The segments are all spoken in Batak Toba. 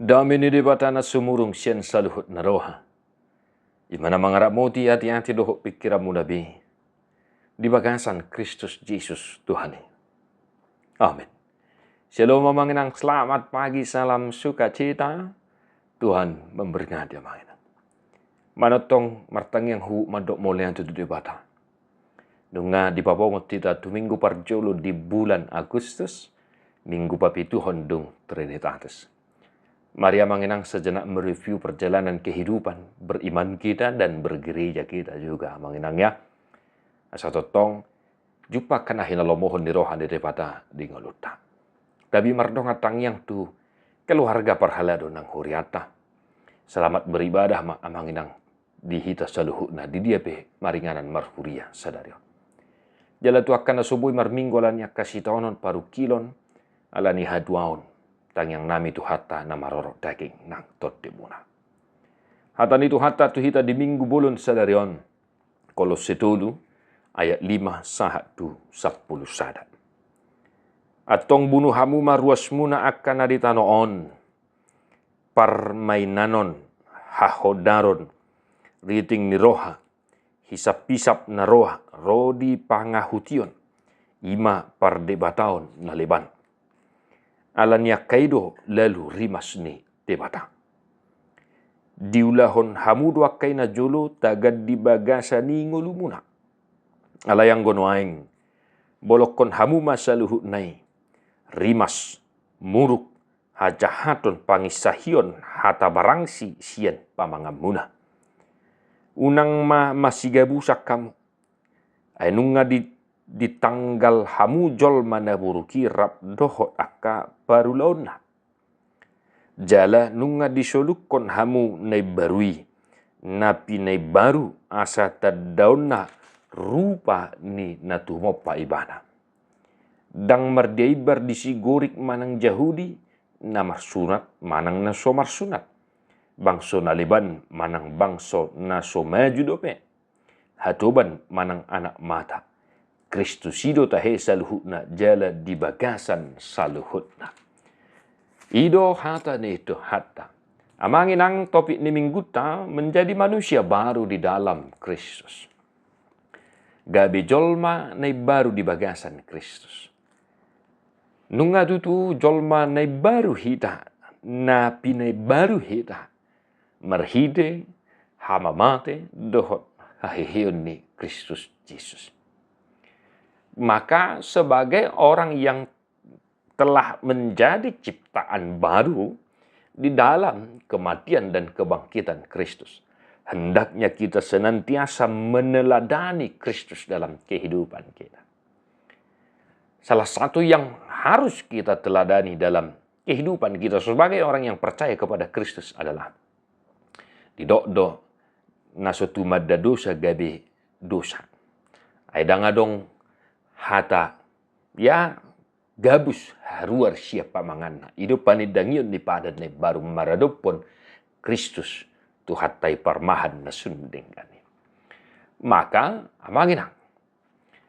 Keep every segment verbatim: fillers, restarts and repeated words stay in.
Dame ni Debata na sumurung sian saluhut na roha, i ma na mangaramoti ateate dohot pingkiranmuna be di bagasan Kristus Jesus Tuhan i. Amin. Syalom amang inang, selamat pagi, salam sukacita. Tuhan memberkati amang inang. Manongtong martangiang huhut mandok mauliate tu Debata. Nunga dipabongot hita tu minggu parjolo di bulan Agustus, minggu papituhon dung Trinitatis. Mari amang inang sejenak mereview perjalanan kehidupan beriman kita dan bergereja kita juga amang inang ya. Asa tongtong jumpa angka na hinalomohon ni roha ni Debata di ngolunta. Tabi mardongan tangiang tu keluarga parhalado nang hurianta. Selamat beribadah ma amang inang di hita saluhutna di dia pe maringanan marhuria sadari on. Jala tu angka na so boi marminggu ala ni angka sitaonon parungkilon ala ni hatuaon, tangiang nami Tuhanta na marorot daging nang tondimuna. Hata ni Tuhanta tu hita di minggu bolon sadari on, Kolosse tolu ayat lima sahat tu sampulu sada. Antong bunu hamu ma ruasmuna angka na di tano on, parmainanon, hahodaron, riting ni roha, hisaphisap na roa ro di pangahution, i ma pardebataon na leban. Ala ni angka i do lalu rimas ni Debata. Diulahon hamu do angka i najolo tagan di bagasan ni ngolumuna. Alai anggo nuaeng, bolongkon hamu ma saluhutna i, rimas, muruk, hajahaton, panginsahion, hata barangsi sian pamanganmuna. Unang ma masigabusan hamu. Ai nunga di, ditanggal hamu jolma na buruk i rap dohot angka parulaonna. Jala nunga disolukkon hamu na imbaru i, na pinaimbaru asa tandaonna rupa ni na tumompa ibana. Ndang mardia imbar disi Gorik manang Jahudi, na marsunat manang na so marsunat, bangso na leban manang bangso na so maju dope, hatoban manang anak mata. Kristus i do tahe saluhutna jala di bagasan saluhutna. I do hata ni Tuhanta. Amang inang, topik ni minggunta menjadi manusia baru di dalam Kristus. Gabe jolma na imbaru di bagasan Kristus. Nunga tutu jolma na imbaru hita, na pinaimbaru hita marhite hamamate dohot haheheon ni Kristus Jesus. Maka sebagai orang yang telah menjadi ciptaan baru di dalam kematian dan kebangkitan Kristus, hendaknya kita senantiasa meneladani Kristus dalam kehidupan kita. Salah satu yang harus kita teladani dalam kehidupan kita sebagai orang yang percaya kepada Kristus adalah didok do na so tumanda dosa gabe dosa. Ai ndang adong hata, ya, gabus haruar sian pamanganna. I do panindangion ni padan na imbaru maradophon Kristus Tuhanta i parmahan na sun denggan i. Maka amang inang,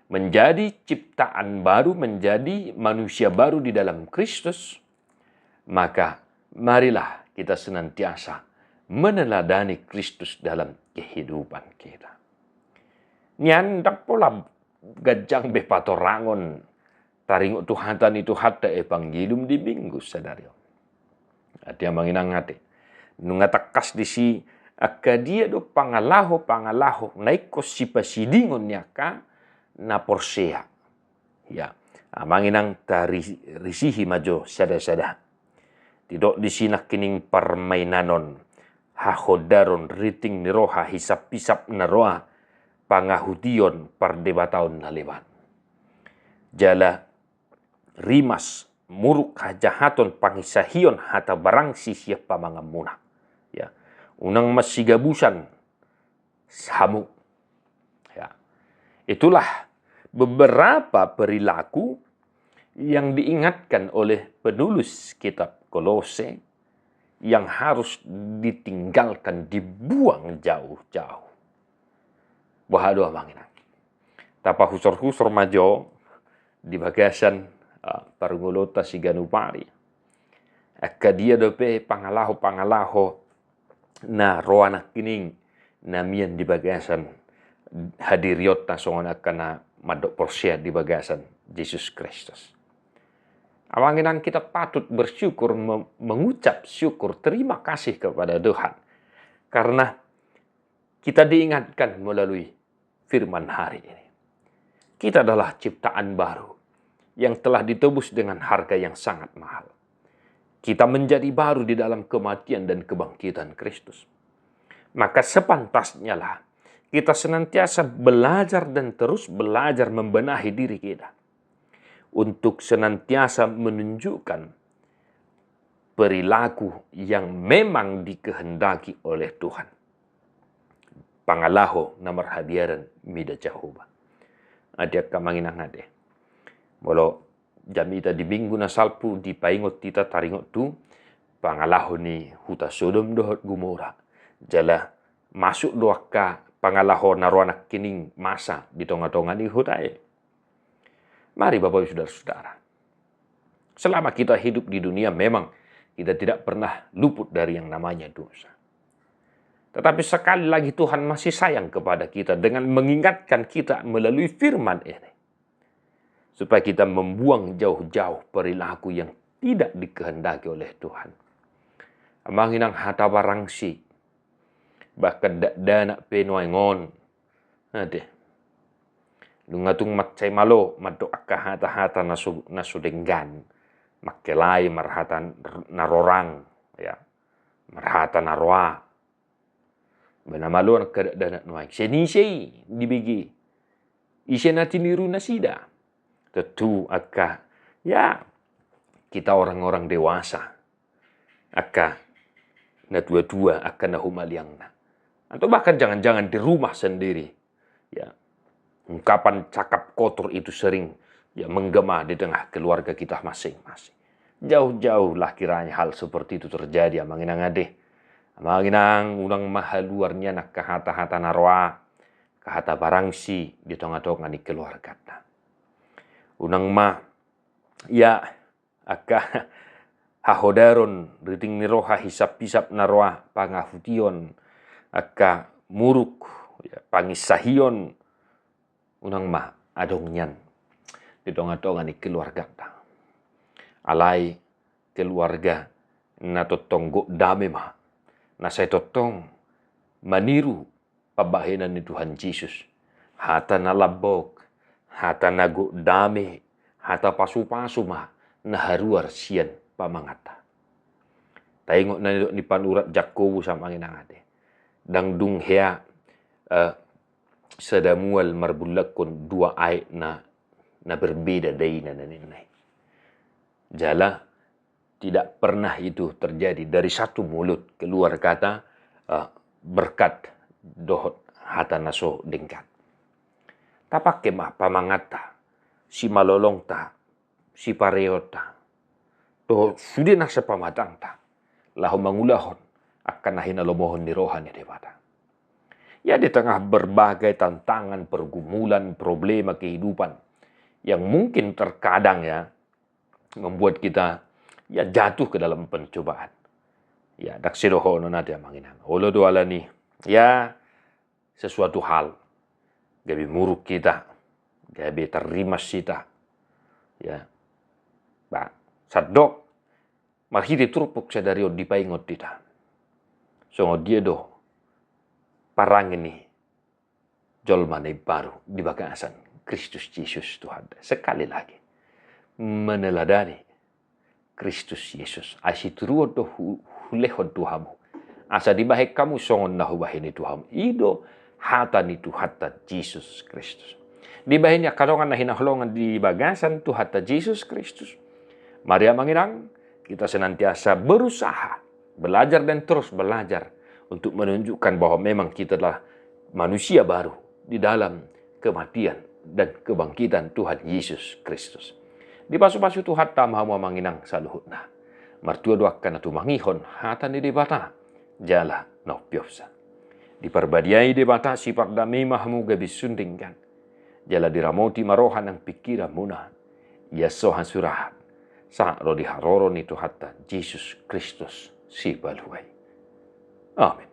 menjadi ciptaan baru, menjadi manusia baru di dalam Kristus, maka marilah kita senantiasa meneladani Kristus dalam kehidupan kita. Nian ndang pola ganjang be patorangon taringot tu hata ni Tuhanta Evangelium di minggu sadari on. Ate amang inang ate, nunga tangkas disi angka dia do pangalaho-pangalaho na ingkon sipasidingon ni angka na porsea. Ya, amang inang, tarisihi ma jo sada-sada. Didok disi nangkining parmainanon, hahodaron, riting ni roha, hisaphisap na roa, pangahution, pardebataon na leban. Jala rimas, muruk, hajahaton, panginsahion, hata barangsi sian pamanganmuna. Ya. Unang masigabusan hamu. Ya. Itulah beberapa perilaku yang diingatkan oleh penulis kitab Kolose yang harus ditinggalkan, dibuang jauh-jauh. Boha do amang inang? Tapahusor-husor ma jo di bagasan, ah, parngoluonta siganup ari. Angka dia dope pangalaho-pangalaho na roa nangkining na mian di bagasan hadirionta songon angka na mandok porsea di bagasan Jesus Kristus. Amang inang, kita patut bersyukur, me-, mengucap syukur, terima kasih kepada Tuhan. Karena kita diingatkan melalui firman hari ini. Kita adalah ciptaan baru yang telah ditebus dengan harga yang sangat mahal. Kita menjadi baru di dalam kematian dan kebangkitan Kristus. Maka sepantasnyalah kita senantiasa belajar dan terus belajar membenahi diri kita untuk senantiasa menunjukkan perilaku yang memang dikehendaki oleh Tuhan. Pangalaho na marhabiaran mida Jahowa. Ate angka amang inang ate. Molo jamita di Minggu na salpu dipaingot hita taringot tu pangalaho ni huta Sodom dohot Gomora. Jala masuk do angka pangalaho na roa nangkining masa di tonga-tonga ni huta i. Mari Bapak Ibu Saudara-saudara. Selama kita hidup di dunia, memang kita tidak pernah luput dari yang namanya dosa. Tetapi sekali lagi Tuhan masih sayang kepada kita dengan mengingatkan kita melalui firman ini. Supaya kita membuang jauh-jauh perilaku yang tidak dikehendaki oleh Tuhan. Amang inang, hata barangsi. Bahkan dakdanak pe nuaeng on. Ate. Nunga tung mansai malo mandok angka hata-hata na so, na so denggan. Mangkelai marhata na rorang, ya. Marhata na roa. Ba na malo angka dakdanak nuaeng. Sian ise i dibege? Ise na tiniru nasida? Tentu angka, ya, kita orang-orang dewasa. Angka na tua-tua, angka na humaliangna. Atau bahkan jangan-jangan di rumah sendiri. Ya. Ungkapan cakap kotor itu sering, ya, menggema di tengah keluarga kita masing-masing. Jauh-jauhlah kiranya hal seperti itu terjadi, amang inang ate. Amang inang, unang ma haluar nian angka hata-hata na roa, angka hata barangsi di tonga-tonga ni keluargata. Unang ma, ya, angka hahodaron, riting ni roha, hisap-hisap na roa, pangahution, angka muruk, ya, panginsahion, unang ma adong nian di tonga-tonga ni keluargata. Alai keluarga na tongtong gok dame ma, na sai tongtong maniru pambahenan ni Tuhan Jesus. Hata na lambok, hata na gok dame, hata pasu-pasu ma na haruar sian pamanganta. Taingot na nidok ni panurat Jakobus, amang inang ate. Ndang dung hea, eh, sada mual marbullakkon dua aek na, na berbeda daina, na ninna i. Jala tidak pernah itu terjadi dari satu mulut keluar kata, eh, berkat dohot hata na so denggan. Tapangke ma pamanganta, simalolongta, sipareonta, dohot sude nasa pamatangta, laho mangulahon angka na hinalomohon ni roha ni Debata. Ya, di tengah berbagai tantangan, pergumulan, problema kehidupan yang mungkin terkadang, ya, membuat kita, ya, jatuh ke dalam pencobaan. Ya, ndang sai dohonon ate, amang inang. Olo do alani, ya, sesuatu hal gabe muruk hita, gabe tarrimas hita. Ya. Ba, sandok marhite turpuk sadari on dipaingot hita songon dia do parange ni jolma na imbaru di bagasan Kristus Jesus Tuhan. Sekali lagi, meneladani Kristus Jesus. Ai situruon do hu-, hulehon tu hamu, asa dibahen hamu songon na hubahen i tu hamu. I do hata ni Tuhanta Jesus Kristus. Dibahen i angka dongan na hinaholongan di bagasan Tuhanta Jesus Kristus. Mari, amang inang, kita senantiasa berusaha belajar dan terus belajar untuk menunjukkan bahwa memang kita adalah manusia baru di dalam kematian dan kebangkitan Tuhan Yesus Kristus. Dipasupasu Tuhanta ma hamu, amang inang, saluhutna. Martua do angka na tumangihon hata ni Debata jala na umpeopsa. Diparbadiai Debata sipardame ma hamu gabe sun denggan, jala diramoti ma roha nang pingkiranmuna. Ia so hasurahan. Sahat ro di haroro ni Tuhanta Jesus Kristus Sipaluhon i. Amen.